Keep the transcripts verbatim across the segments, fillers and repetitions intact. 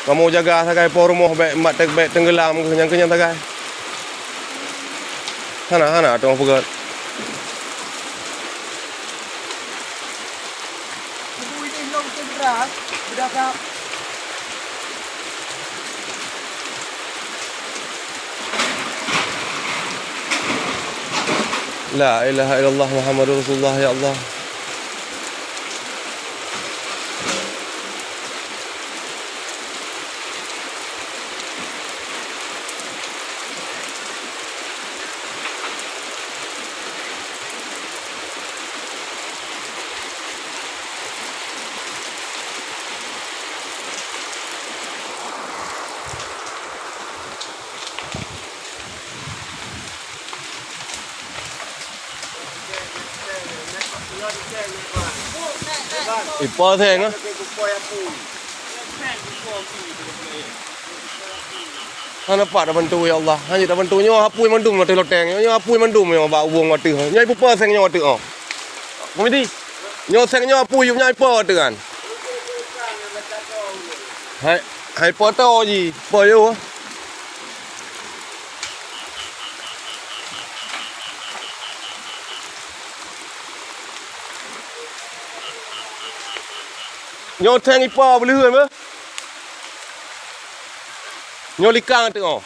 Kamoe jaga sagai po rumoh, bèk mat, bèk teunggeulam keuh, nyang keuh nyan sagai. Hana, hana teungoh peugöt. La ilaha illallah Muhammadur Rasulullah, ya Allah. Ipo seng ah. Hana pat tabantu, ya Allah. Hana tabantu. Nyoe apui mandum ateueh loteng. Nyoe apui mandum nyoe bak ubông ateueh. Nyoe ipo seng nyoe ateueh, oh. Komedi. Nyoe seng nyoe apui, nyoe ipo ateueh kan. Hai, hai po to ji, po yo. Nyoe theng ipa beuleuheuen beh. Nyoe likang teungoh.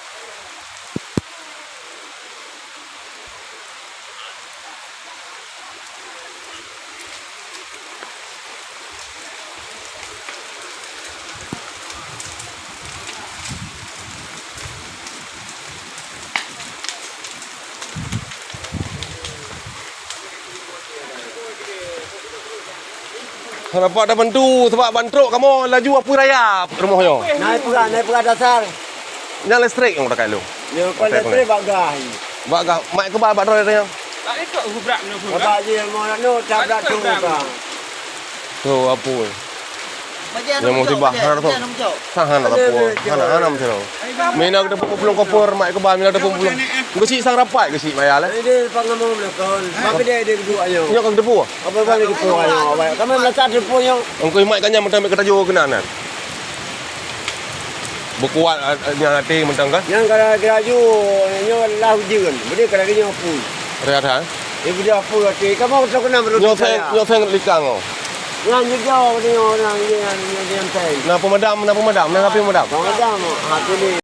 Hana pat tabantu, sabab ban trok kamoe laju apui raya rumoh nyoe. Nai peugah, nai peugah dasar. Nyang listrik nyang takai lôn. Nyoe kon listrik bak gah. Bak gah, mak keuba bak droe nyoe. Bak jih mau nak nu tabrak tu ka. Tu apui. Nyang musibah hana tu. Sah hana tu. Hana, hana meusidroe. Mina kita peupulang koper, mak keuba mina kita peupulang. Geusi sang rapat geusi maya lah. Ini pangamu belakon. Bagi dia dia dua ayo. Nyok kang debu. Apa bang debu ayo. Kami melacak debu nyo. Engkau imat kanya mata mek kata jauh kena nan. Beukuat, ah, nyang até mantong kan? Nyang kira-kira ju, nyoe lah ujeuen. Budi kira-kira nyoe apui. Rehat, ha? Eh, budi apui até. Kamu betul kena menurut saya. Nyoe seng, nyoe seng likang, oh. Nyan jijawab nyoe, nyan, nyan, nyan, nyan seng. Nah, pemadam, nah, pemadam, nah, api pemadam. Pemadam, ha, sini.